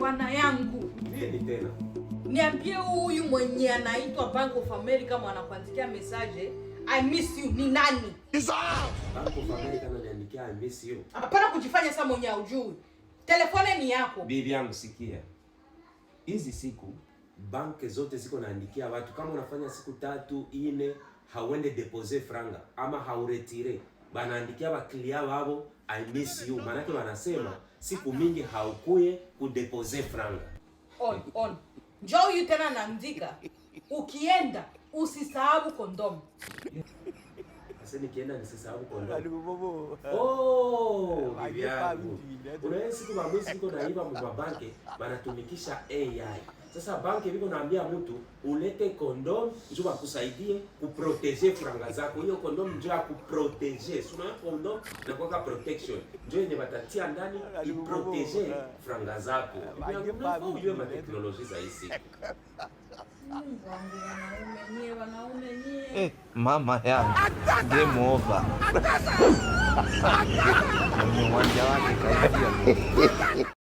Bwana yangu. Nini tena? Niambie, huyu mwenye anaitwa Bank of America mwanakuandikia message "I miss you" ni nani? Bank of America ananiandikia "I miss you"? Hapana kujifanya sasa mwenye haujui. Téléphone ni yako. Bibi yangu, sikia. Hizi siku banque zote ziko naandikia watu, kama unafanya siku 3, 4 hauende déposer franga ama hauretire, banaandikia baclients wabo "I miss you". Maanake wanasema siku mingi haukuye kudéposer franga. On on. Njoo huyu tena anaandika. Ukienda usisahau kondomu. Sasa nikienda nisisahau kondomu? Oh, bibi yangu. Kuna siku bamwezi biko naiba mu mabanque, banatumikisha AI. Sasa banque biko naambia mtu ulete condom njo bakusaidie kuprotéger franga zako. Hiyo condom njo ya kuprotéger. Si unaona condom na kwa protection. Njo yenye batatia ndani iprotéger franga zako. Bibi yangu, unafaa ujue mateknolojia za hii siku. Mungu wangu, wanaume nyie, wanaume nyie. Eh, mama yangu, game over. Mwenye uwanja wake kaingia.